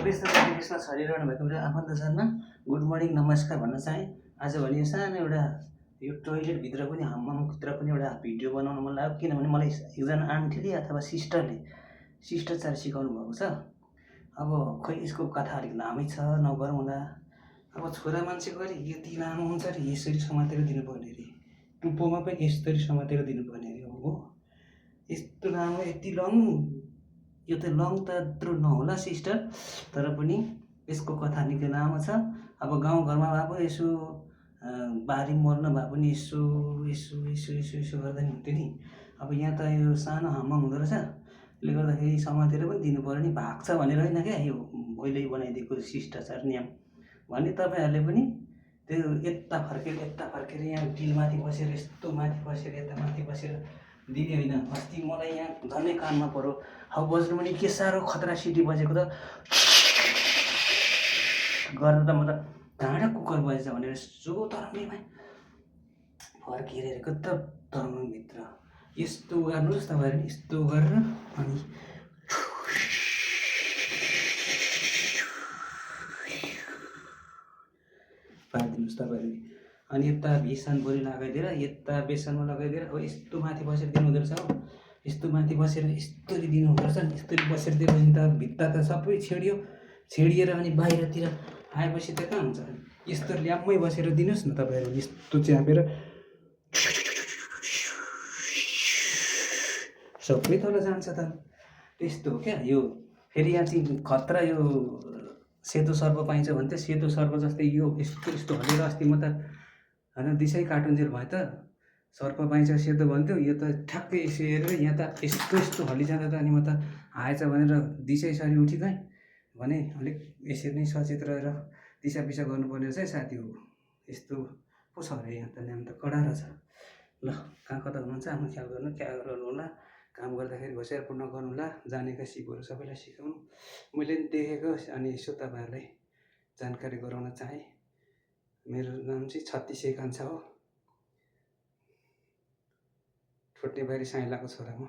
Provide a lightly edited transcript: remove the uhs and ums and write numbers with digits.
व्यस्त परिवेशमा छरिरहनु भएको मेरो आफन्तजनमा गुड मर्निङ नमस्कार भन्न चाहेँ। आज भने यो सानो एउटा यो टोइलेटभित्र पनि हम्ममभित्र पनि एउटा भिडियो बनाउन मन लाग्यो, किनभने मलाई एकजना आन्टीले अथवा सिस्टरले शिष्टाचार सिकाउनु भएको छ। अब खोइ यसको कथा अलिक लामै छ, नगरौँ होला। अब छोरा मान्छेको अरे यति लामो हुन्छ अरे, यसरी समातेर दिनुपर्ने अरे, टुप्पोमा पनि यसरी समातेर दिनुपर्ने अरे। हो यस्तो लामो, यति लङ, यो त लङ त यत्रो नहोला सिस्टर, तर पनि यसको कथा निकै लामो छ। अब गाउँघरमा भए पनि यसो बारी मर्न भए पनि यसो यसो यसो यसो यसो गर्दा नि हुन्थ्यो नि। अब यहाँ त यो सानो हम्मम हुँदो रहेछ, त्यसले गर्दाखेरि समातेर पनि दिनु पऱ्यो नि। भाग्छ भनेर होइन क्या, यो मैले बनाइदिएको शिष्टाचार नियम भने तपाईँहरूले पनि त्यो यता फर्केर यहाँ डिलमाथि बसेर यस्तो माथि बसेर यता माथि बसेर दिने होइन। अस्ति मलाई यहाँ झन्डै कानमा पऱ्यो, हौ बज्नु पनि के साह्रो खतरा सिटी बजेको त गरेर त म त ढाँडा कुकर बजेछ भनेर जो तर्मेमा फर्केर हेरेको त तर्मभित्र यस्तो गर्नुहोस् तपाईँहरू, यस्तो गरेर अनि पारिदिनुहोस् तपाईँहरूले। अनि यता भिसन बोरी लगाइदिएर यता बेसनमा लगाइदिएर अब यस्तो माथि बसेर दिनु हुँदो रहेछ। हो यस्तो माथि बसेर यस्तरी दिनु हुँदो रहेछ नि। यस्तरी बसेर दिएपछि त भित्ता त सबै छेडिएर अनि बाहिरतिर आएपछि त कहाँ हुन्छ। यस्तो ल्याम्मै बसेर दिनुहोस् न तपाईँहरू, यस्तो च्यापेर सबै तल जान्छ त। त्यस्तो हो क्या यो। फेरि यहाँ चाहिँ खतरा यो सेतो सर्प पाइन्छ भन्थ्यो, सेतो सर्प जस्तै यो यस्तो यस्तो हलेर अस्ति म त होइन दिसै कार्टुनजेल भयो त। सर्प पाइन्छ सेतो भन्थ्यो, यो त ठ्याक्कै यसो हेरेर यहाँ त यस्तो यस्तो हलिजाँदा त अनि म त आएछ भनेर दिसै सरी उठी गएँ भने अलिक यसरी नै सचेत रहेर दिसा पिसा गर्नुपर्ने रहेछ है साथी हो। यस्तो पो छ अरे यहाँ त, नाम त कडा रहेछ। ल कहाँ कता हुनुहुन्छ आफ्नो ख्याल गर्नु, क्या गर्नु होला, काम गर्दाखेरि होसियारपन नगर्नु होला, जानेका सिपहरू सबैलाई सिकाउनु मैले पनि देखेको अनि यसो तपाईँहरूलाई जानकारी गराउन चाहेँ। मेरो नाम चाहिँ 36 कान्छा हो, ठोट्ने बारी साइलाको छोरा म।